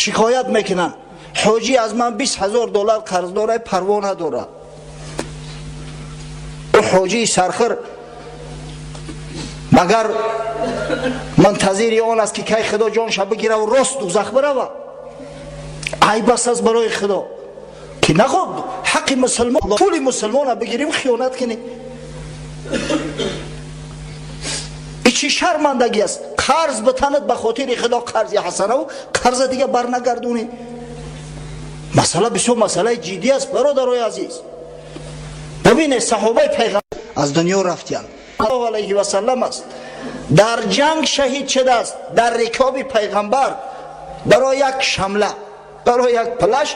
Шикоят мекунанд: ҳоҷӣ аз ман 20 000 доллар қарз дорад, парво надорад. Ӯ ҳоҷии сархир магар мунтазири он аст, ки кай Худо ҷонша бигира ва рост дӯзах бирава? Айб аст аз барои Худо, ки нахоб ҳаққи мусулмон, пули мусулмона бигирим, хиёнат кунем. И чӣ шармандагӣ аст? Қарз битанад, ба хотири Худо қарзи ҳасанаву қарза дига барнагардонӣ. Масъала бисёр масъалаи ҷиддӣ аст, бародарои азиз. Бибинед, саҳобаи пайғамбар аз дунё рафтиянд, алайҳи васаллам аст, дар ҷанг шаҳид шудааст, дар рикоби пайғамбар, барои як шамла, барои як плаш.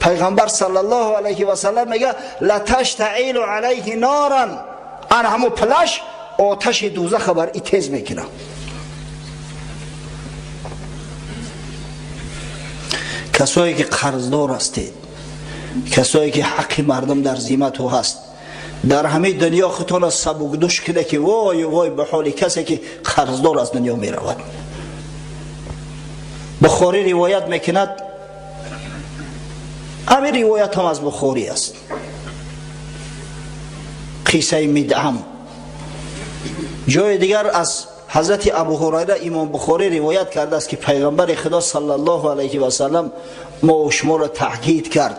Пайғамбар саллаллоҳу алайҳи васаллам мега: латаштаилу алайҳи норан. Ана ҳамо плаш оташи дӯзаха бар и тез мекунад. Касое ки қарздор ҳастед, касое ки ҳаққи мардум дар зимату ҳаст, дар ҳамаи дунё худтонро сабукдӯш кида, ки вой, вой ба ҳоли касе, ки қарздор аз дунё меравад. Бухорӣ ривоят мекунад, ҳамин ривоят ҳам аз Бухорӣ аст, қиссаи Мидъам. Ҷои дигар аз ҳазрати Абу Ҳурайра имом Бухорӣ ривоят кардааст, ки пайғамбари Худо саллаллоҳу алайҳи васаллам мо шуморо таъкид кард: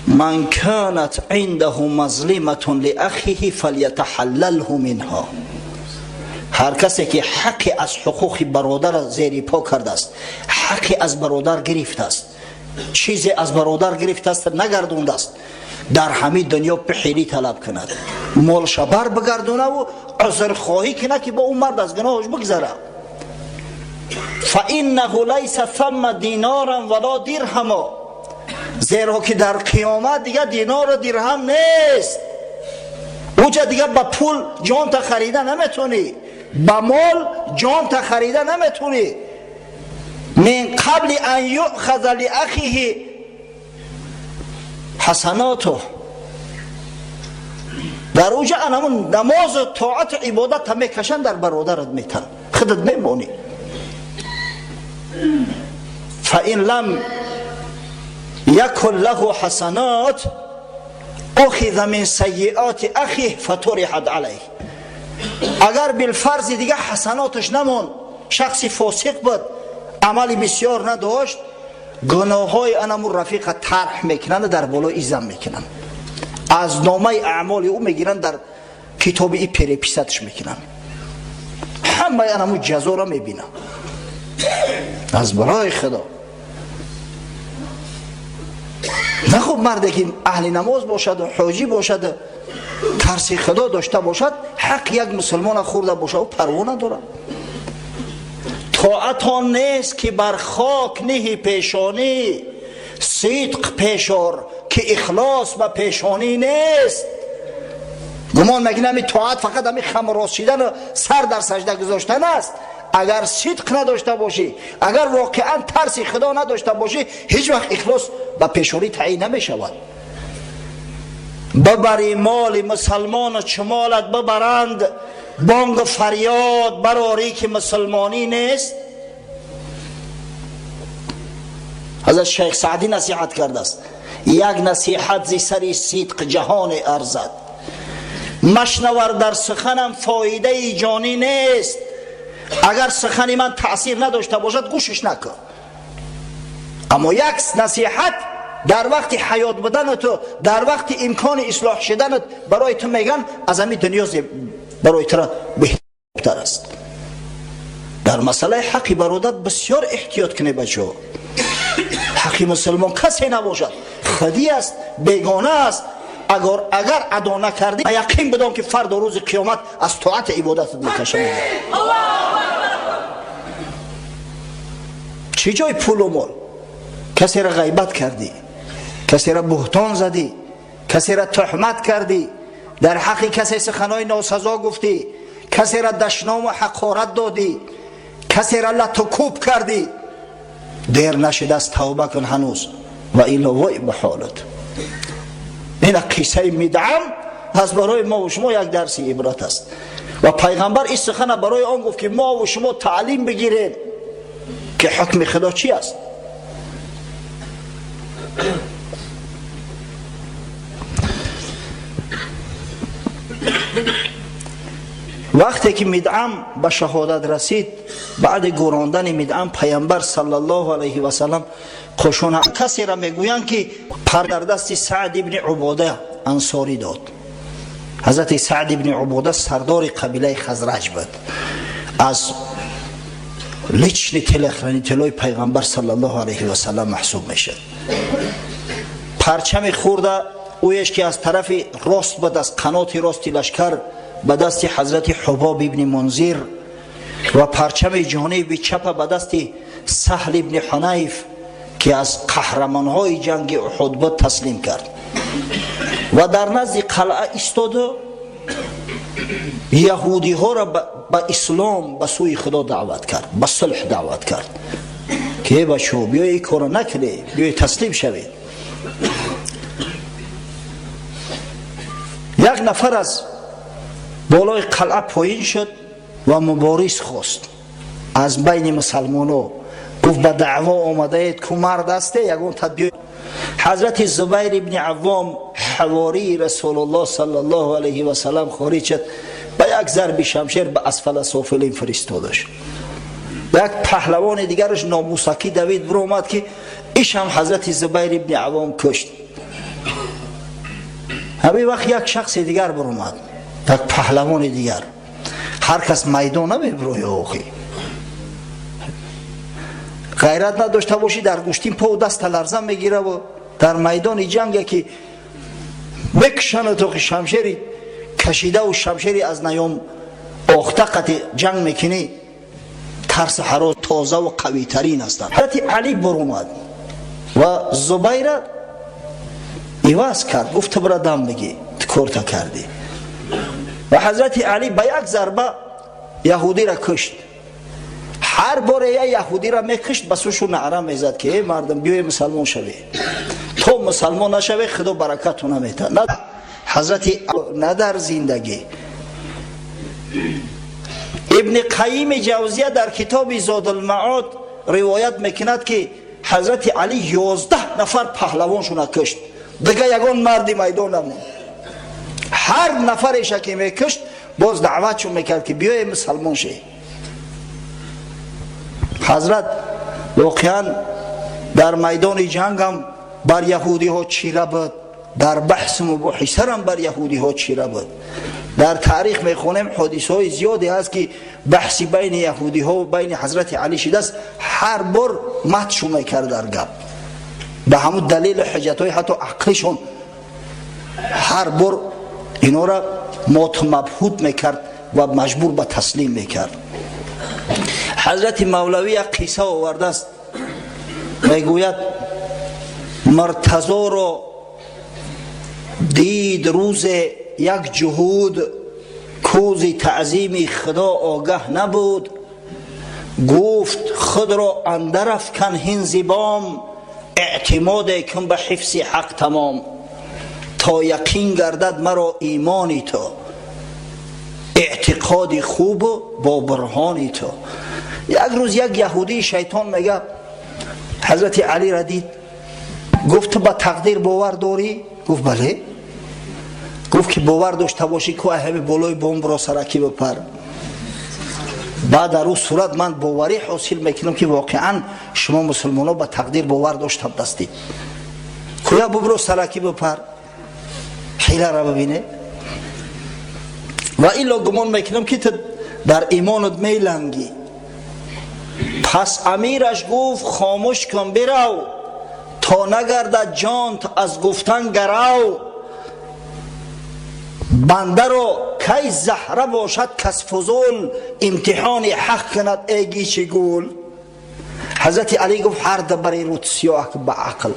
ман канат индаҳу мазлиматун лиахиҳи фалятахаллалҳу минҳо. Ҳар касе ки ҳаққи аз ҳуқуқи бародара зери по кардааст, ҳаққи аз бародар гирифтааст, чизе аз бародар гирифтааст, нагардондааст, дар ҳамин дунё пихилӣ талаб кунад, молша бар бигардонаву узрхоҳӣ кунад, ки бо ӯ мард аз гуноҳаш бигзара. Фаиннаҳу лайса фамма диноран вало дирҳамо. Зеро ки дар қиёмат дига динору дирҳам нест. Уҷа дига ба пул ҷонта харида наметонӣ, ба мол ҷонта харида наметонӣ. Мин қабли ан юъхаза лиахиҳи ҳасаноту. Дар уҷа анамун намозу тоату ибодатта мекашанд, дар бародарат метан, худат мемонӣ. Фаин лам якун лаҳу ҳасанот ухиза мин сайиоти ахиҳ фатурихат алайҳ. Агар билфарзи дига ҳасаноташ намонд, шахси фосиқ буд, амали бисёр надошт, гуноҳҳои анамун рафиқа тарҳ мекунанд, дар болои изам мекунанд, аз номаи аъмоли ӯ мегиранд, дар китоби и переписаташ мекунанд, ҳамаи анамун ҷазоро мебинанд. Аз барои Худо, нахуб марде ки аҳли намоз бошаду ҳоҷӣ бошаду тарси Худо дошта бошад, ҳақ як мусулмона хӯрда бошад, ӯ парво надорад. Тоат он нест, ки бар хок ниҳи пешонӣ, сидқ пешор, ки ихлос ба пешонӣ нест. Гумон мекунӣ ҳами тоат фақат ҳами хамроз шидану сар дар сажда гузоштан аст. Агар сидқ надошта бошӣ, агар воқеан тарси Худо надошта бошӣ, ҳеҷ вақт ихлос ба пешонӣ таъин намешавад. Бибари моли мусалмону чумолат бибаранд, бонгу фарёд барорӣ, ки мусулмонӣ нест. Ҳазрат Шайх Саъдӣ насиҳат кардааст: як насиҳат зи сари сидқ ҷаҳоне арзад, машнавар дар суханам фоидаи ҷонӣ нест. Агар сухани ман таъсир надошта бошад, гӯшиш накун, аммо як насиҳат дар вақти ҳаёт буданату, дар вақти имкони ислоҳ шуданат барои ту меган, аз ҳамин дунё барои тура беҳтар аст. Дар масъалаи ҳаққи бародар бисёр эҳтиёт кунед, бачаҳо. Ҳаққи мусулмон касе набошад, худӣ аст, бегона аст, агар адо накардӣ, ба яқин бидон, ки фардо рӯзи қиёмат аз тоати ибодатат мекашанд. Чӣ ҷои пулу мол? Касеро ғайбат кардӣ, касеро буҳтон задӣ, касеро туҳмат кардӣ, дар ҳаққи касе суханҳои носазо гуфтӣ, касеро дашному ҳақорат додӣ, касеро латукӯб кардӣ, дер нашидааст, тавба кун ҳанӯз, ва илло вой ба ҳолат. Ина қиссаи Мидъам аз барои мо шумо як дарси ибрат аст. Ва пайғамбар ин сухана барои он гуфт, ки мо шумо таълим бигирем. که حکم خدا چی است. وقتی که مدعم به شهادت رسید، بعد گوراندن مدعم پیامبر صلی الله علیه و سلم قشون کسی را میگویند که پر در دست سعد ابن عباده انصاری داد. حضرت سعد ابن عباده سردار قبیله خزرج بود، از личный телохранитель ой پیغمبر صلی الله علیه و سلم محسوب میشد. پرچم خورده اویش که از طرف راست بود، از قنات راست لشکر به دست حضرت حباب ابن منذر و پرچم جانب چپ به دست سهل ابن حنیف که از قهرمانهای جنگ احد بود تسلیم کرد و در نزد قلعه ایستاد و یهودی ها را به اسلام، به سوی خدا دعوت کرد، به صلح دعوت کرد که بچو بیای این کارو نکنی، بیای تسلیم شوید. یک نفر از بالای قلعه پایین شد و مبارز خواست از بین مسلمانو، گفت به دعوا آمده اید که مرد هسته یگون تدبیر. حضرت زبیر ابن عوام حواری رسول الله صلی الله علیه و سلم خارج شد، به یک ضرب شمشیر به اسفل سافلین فرستادش. یک پهلوان دیگرش ناموسکی دوید برو آمد که ایش هم حضرت زبیر ابن عوام کشت. همین وقت یک شخص دیگر برو آمد، یک پهلوان دیگر. هر کس میدان نمیبروی، آخی غیرت نداشته باشی در گوشتین پا و دست لرزه میگیره و در میدان جنگ که بکشند تو که شمشیری کشیده و شمشیری از نیام آخته قطع جنگ میکنی، ترس هراس تازه و قوی ترین هستند. حضرت علی برآمد و زبیر عوض کرد، گفت تو برا دم بگی، تو کارتا کردی. و حضرت علی به یک ضربه یهودی را کشت. هر بار یک یهودی را میکشت به سوشو نعره میزد که ای مردم بیای مسلمان شوی، تو مسلمان نشوی خدا برکتو نمیده. نه حضرت نه در زندگی. ابن قیم جوزیه در کتاب زاد المعاد روایت میکند که حضرت علی 11 نفر پهلوانشون کشت، دیگه یگان مردی میدان نموند. هر نفرش که میکشت باز دعوتشون میکرد که بیای مسلمان شی. حضرت واقعا در میدان جنگ هم بر یهودی ها چیره بود، در بحث مباحثه هم بر یهودی ها چیره بود. در تاریخ میخونیم حادثه های زیادی هست که بحث بین یهودی ها و بین حضرت علی شده است، هر بار متشو میکرد در گپ به همون دلیل حجت های حتی عقلشون، هر بار اینا را مات مبهوت میکرد و مجبور به تسلیم میکرد. حضرت مولوی یک قصه آورده است، میگوید مرتضی را دید روز یک جهود، کوز تعظیم خدا آگه نبود، گفت خود را اندر افکن هین زبام، اعتماد کن به حفظ حق تمام، تا یقین گردد مرا ایمانی تو، اعتقاد خوب با برهانی تو. یک روز یک یهودی شیطان میگه حضرت علی را دید، گفت تو به تقدیر باور داری؟ گفت بله. گفت که باور داشته باشی که همه بالای بمب را سرکی بپر، بعد در اون صورت من باوری حاصل میکنم که واقعا شما مسلمان ها به تقدیر باور داشته بستید. کویا ببرو سرکی بپر، حیله را ببینه، و ایلا گمان میکنم که تو در ایمانت میلنگی. پس امیرش گفت خاموش کن برو، تا نگردد جانت از گفتن گرو، بنده رو کی زهره باشد کس فضول، امتحان حق کند ای گیچ گول. حضرت علی گفت هر دبری رو سیاه به عقل،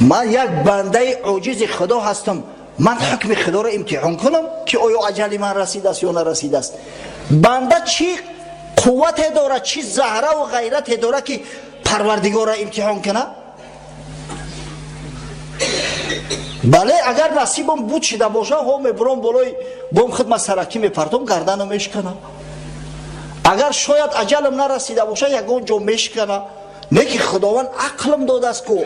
من یک بنده عاجز خدا هستم، من حکم خدا رو امتحان کنم که آیا اجل من رسیده است یا نرسیده است. بنده چی قوت داره، چی زهره و غیرت داره که پروردگار را امتحان کنه؟ بله اگر نصیبم بود شده باشه ها میبرم بالای بام خود من سرکی میپرتم گردنم میشکنم. Агар шояд аҷалам нарасида бошад, ягон ҷо мешкана. Не ки Худованд ақлам додааст ку,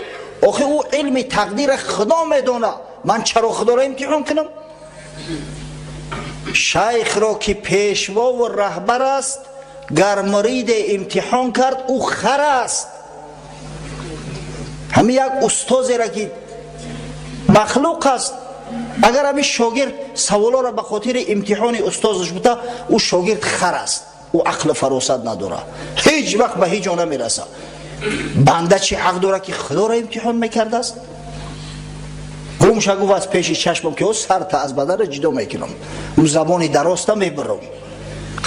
охи ӯ илми тақдира Худо медона, ман чаро Худоро имтиҳон кунам? Шайхро ки пешвову раҳбар аст, гар муриде имтиҳон кард, ӯ хар аст. Ҳамин як устозеро ки махлуқ аст, агар ҳамин шогирд саволоро ба хотири имтиҳони устозаш бута, ӯ шогирд хар аст, ӯ ақлу фаросат надорад, ҳеҷ вақт ба ҳеҷ ҷо намерасад. Банда чӣ ҳақ дорад ки Худоро имтиҳон мекардааст? Гум ша, гуфт, аз пеши чашмам, ки ӯ сарта аз баданро ҷудо мекунам, ӯ забони дароста мебарам.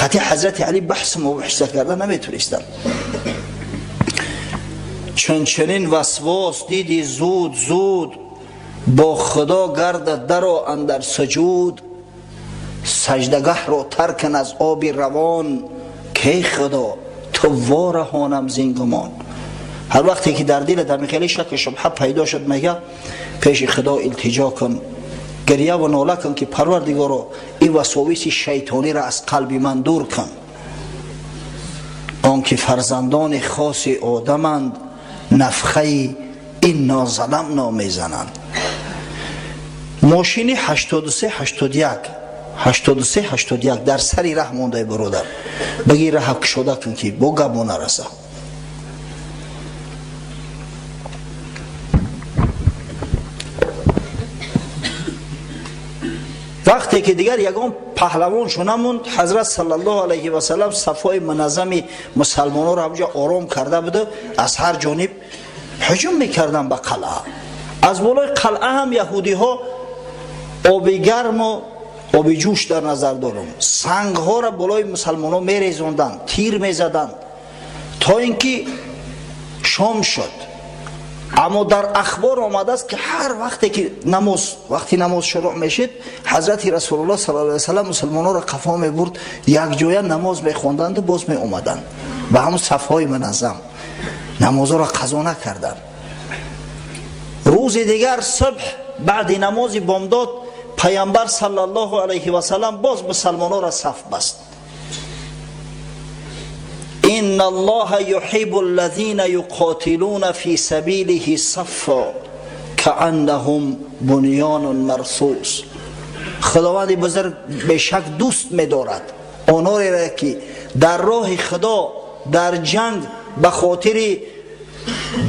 Қатъи Ҳазрати Али баҳс мубоҳиса карда наметонистанд. Чун чунин васвос диди, зуд зуд бо Худо гарда даро андар суҷуд, саждагаҳро тарк кун аз оби равон, кей Худо ту вораҳонам зин гумон. Ҳар вақте ки дар дилат ҳамин хеле шаку шубҳа пайдо шуд, мега, пеши Худо илтиҷо кун, гирья ва нола кун, ки Парвардигоро, ин васовиси шайтониро аз қалби ман дур кун. Он ки фарзандони хоси одаманд, нафхаи инно заламно мезананд. Мошини 83 81 83 81 дар сари раҳ мондаи, бародар, баги раҳа кушода кун, ки бо гапо нараса. Вақте ки дигар ягон паҳлавоншо намонд, Ҳазрат саллаллоҳу алайҳи васалам сафҳои муназзами мусалмононро ҳамҷо ором карда буда, аз ҳар ҷониб ҳуҷум мекарданд ба қалъа. Аз болои қалъа ҳам яҳудиҳо оби гарму оби ҷӯш дар назар дорам, сангҳоро болои мусалмонон мерезонданд, тир мезаданд, то ин ки шом шуд. Аммо дар ахбор омадааст, ки ҳар вақте ки намоз, вақти намоз шурӯъ мешид, Ҳазрати Расулуллоҳ саллаллоҳу алайҳи васаллам мусалмононро қафо мебурд, якҷоя намоз мехонданду боз меомаданд ба ҳамун сафҳои муназзам, намозҳоро қазо накарданд. Рӯзи дигар субҳ, баъди намози бомдод, Паямбар саллаллоҳу алайҳи васаллам боз мусалмононро саф баст. إن الله يحب الذين يقاتلون في سبيله صفا كأنهم بنيان مرصوص. خداوند بزرگ به شک دوست می‌دارد آنهایی را که در راه خدا در جنگ به خاطر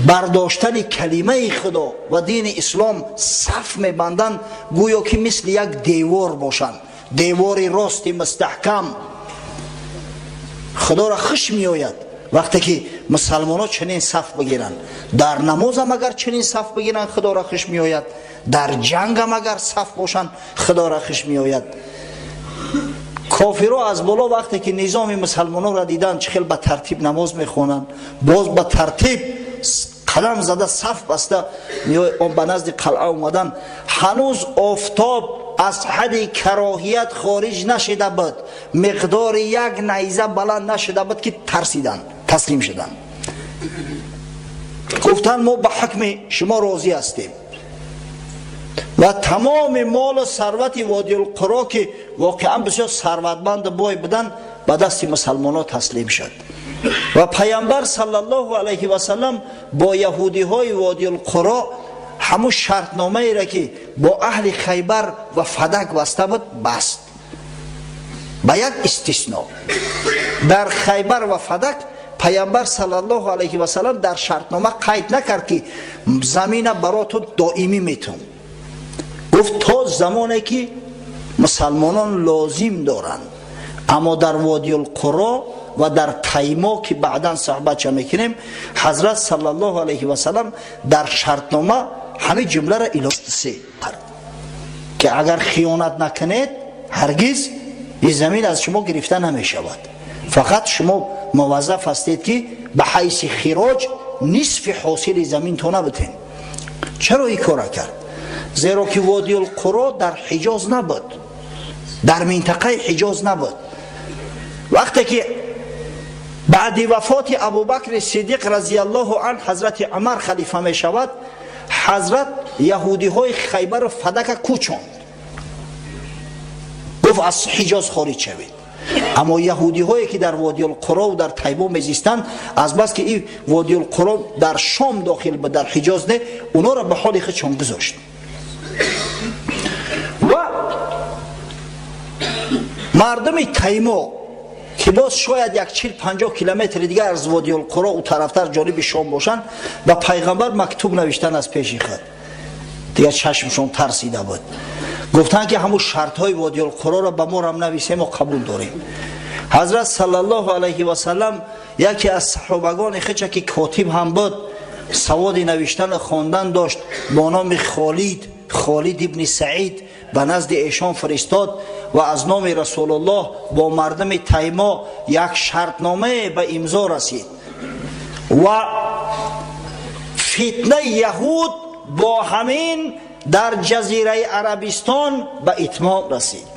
برداشتن کلمه خدا و دین اسلام صف می‌بندند، گویا که مثل یک دیوار باشند، دیوار راست مستحکم. خدا را خوش می آید وقتی که مسلمان ها چنین صف بگیرند. در نماز هم اگر چنین صف بگیرند، خدا را خوش می آید. در جنگ هم اگر صف باشند، خدا را خوش می آید. کافرها از بالا وقتی که نظام مسلمان ها را دیدند، چه خیلی به ترتیب نماز میخوانند، باز به ترتیب قدم زده، صف بسته به نزد قلعه اومدن، هنوز آفتاب از حد کراهیت خارج نشده بود، مقدار یک نیزه بلند نشده بود که ترسیدن، تسلیم شدن، گفتن ما به حکم شما راضی هستیم. و تمام مال و ثروت وادی القرا که واقعا بسیار ثروتمند بای بودن، به دست مسلمان ها تسلیم شد. و پیامبر صلی الله علیه و سلم با یهودی های وادی القرا همون شرطنامه ای را که با اهل خیبر و فدک بسته بود بست، با یک استثناء. در خیبر و فدک پیامبر صلی الله علیه و سلم در شرطنامه قید نکرد که زمین براتون دائمی میتون. گفت تا زمانی که مسلمانان لازم دارند. اما در وادی القرا و در تیما که بعدا صحبت میکنیم، حضرت صلی الله علیه و سلم در شرطنامه همه جمله را اعلام کرد که اگر خیانت نکنید، هرگز این زمین از شما گرفته نمی شود. فقط شما موظف هستید که به حیث خراج نصف حاصل زمین تو نبتین. چرا این کار کرد؟ زیرا که وادی القرا در حجاز نبود، در منطقه حجاز نبود. وقتی که بعد وفات ابوبکر صدیق رضی الله عنه حضرت عمر خلیفه می شود، حضرت یهودی های خیبر و فدک کوچوند، گفت از حجاز خارج شوید. Аммо яҳудиҳое, ки дар Водиулқуро дар Таймо мезистанд, азбаски ин Водиулқуро дар Шом дохил буд, дар Ҳиҷоз не, онҳоро ба ҳоли худшон гузошт. Ва мардуми Таймо, ки боз шояд як 40-50 километри дигар аз Водиулқуро у тарафтар, ҷониби Шом бошанд, ба пайғамбар мактуб навиштан аз пеши худ. Дигар чашмшон тарсида буд. Гуфтанд, ки ҳамун шартҳои Водиулқуроро ба мо рам нависем, мо қабул дорем. Ҳазрат саллаллоҳу алайҳи васаллам яке аз саҳобагони хича, ки котиб ҳам буд, саводи навиштану хондан дошт, бо номи Холид, Холид ибни Саид, ба назди эшон фиристод ва аз номи Расулуллоҳ бо мардуми Таймо як шартномае ба имзо расид ва фитнаи яҳуд бо ҳамин дар Ҷазираи Арабистон ба итмом расид.